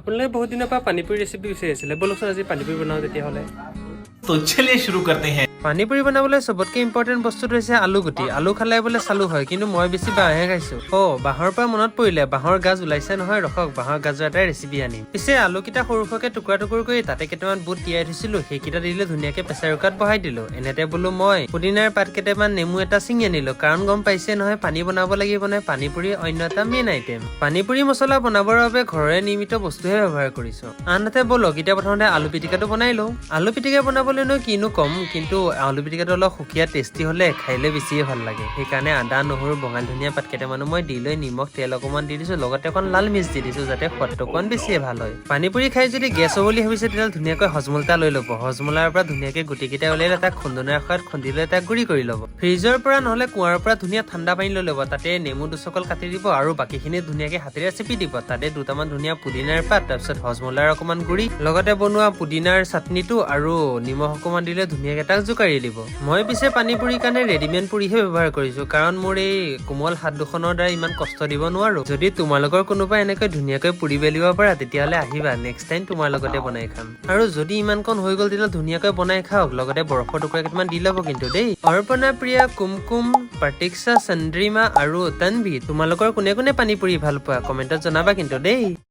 আপোনালোকে বহুত দিনৰ পৰা পানীপুৰি ৰেচিপি বিচাৰি আছিলে। ব'লকচোন, আজি পানীপুৰি বনাওঁ তেতিয়াহ'লে। तो चलिए शुरू करते हैं। পানীপুৰি বনাবলৈ চবতকৈ ইম্পৰ্টেণ্ট বস্তুটো হৈছে আলু গুটি। আলু খালে বোলে চালু হয়, কিন্তু মই বেছি বাঁহহে খাইছো। অ', বাঁহৰ পৰা মনত পৰিলে, বাঁহৰ গাজ ওলাইছে নহয়। ৰখক, বাঁহৰ গাজৰ এটা ৰেচিপি আনিম। পিছে আলুকেইটা সৰু সৰুকে টুকুৰা টুকুৰ কৰি তাতে কেইটামান বুট তিয়াই থৈছিলো, সেইকেইটা দিলে ধুনীয়াকে প্ৰেচাৰ কুকাৰত বহাই দিলো। এনেতে বোলো মই পুদিনাৰ পাত কেইটামান, নেমু এটা ছিঙি আনিলো, কাৰণ গম পাইছে নহয়, পানী বনাব লাগিব নহয়। পানীপুৰি অন্য এটা মেইন আইটেম। পানীপুৰি মছলা বনাবৰ বাবে ঘৰৰে নিৰ্মিত বস্তুহে ব্যৱহাৰ কৰিছো। আনহাতে ব'লক, এতিয়া প্ৰথমতে আলু পিটিকাটো বনাই লওঁ। আলু পিটিকা বনাবলৈনো কিনো ক'ম, কিন্তু আলু পিটিকাটো অলপ সুকীয়া টেষ্টি হ'লে খাইলৈ বেছিয়ে ভাল লাগে। সেইকাৰণে আদা, নহৰু, বঙালী ধনিয়া পাত কেইটামানো মই দি লৈ নিমখ, তেল অকণমান দি দিছো, লগতে অকণ লাল মিৰ্চ দি দিছো, যাতে সোৱাদটো অকণ বেছিয়ে ভাল হয়। পানীপুৰি খাই যদি গেছ হ'ব বুলি ভাবিছে, তেতিয়াহ'লে ধুনীয়াকৈ হজমোলা লৈ ল'ব। হজমোলাৰ পৰা ধুনীয়াকৈ গুটিকেইটা উলিয়াই এটা খুন্দনাৰ সহায়ত খুন্দি লৈ এটা গুড়ি কৰি ল'ব। ফ্ৰিজৰ পৰা নহ'লে কুঁৱাৰ পৰা ধুনীয়া ঠাণ্ডা পানী লৈ ল'ব। তাতে নেমু দুচকল কাটি দিব আৰু বাকীখিনি ধুনীয়াকৈ হাতেৰে চেপি দিব। তাতে দুটামান ধুনীয়া পুদিনাৰ পাত, তাৰপিছত হজমোলাৰ অকণমান গুড়ি, লগতে বনোৱা পুদিনাৰ চাটনিটো আৰু নিমখ অকণমান দিলে ধুনীয়াকৈ তাক জোকাৰি দিব। মই পিছে পানীপুৰিৰ কাৰণে ৰেডিমেড পুৰিহে ব্যৱহাৰ কৰিছো, কাৰণ মোৰ এই কোমল হাত দুখনৰ দ্বাৰা ইমান কষ্ট দিব নোৱাৰো। যদি তোমালোকৰ কোনোবা এনেকৈ ধুনীয়াকৈ পুৰি বেলিব পাৰা, তেতিয়াহ'লে আহিবা, নেক্সট টাইম তোমাৰ লগতে বনাই খাম। আৰু যদি ইমানকণ হৈ গ'ল, তেতিয়াহ'লে ধুনীয়াকৈ বনাই খাওক, লগতে বৰফৰ টুকুৰা কেইটামান দি ল'ব কিন্তু দেই। অৰ্পণা, প্ৰিয়া, কুমকুম, প্ৰতীক্ষা, চন্দ্ৰিমা আৰু তনভি, তোমালোকৰ কোনে কোনে পানীপুৰি ভাল পোৱা, কমেণ্টত জনাবা কিন্তু দেই।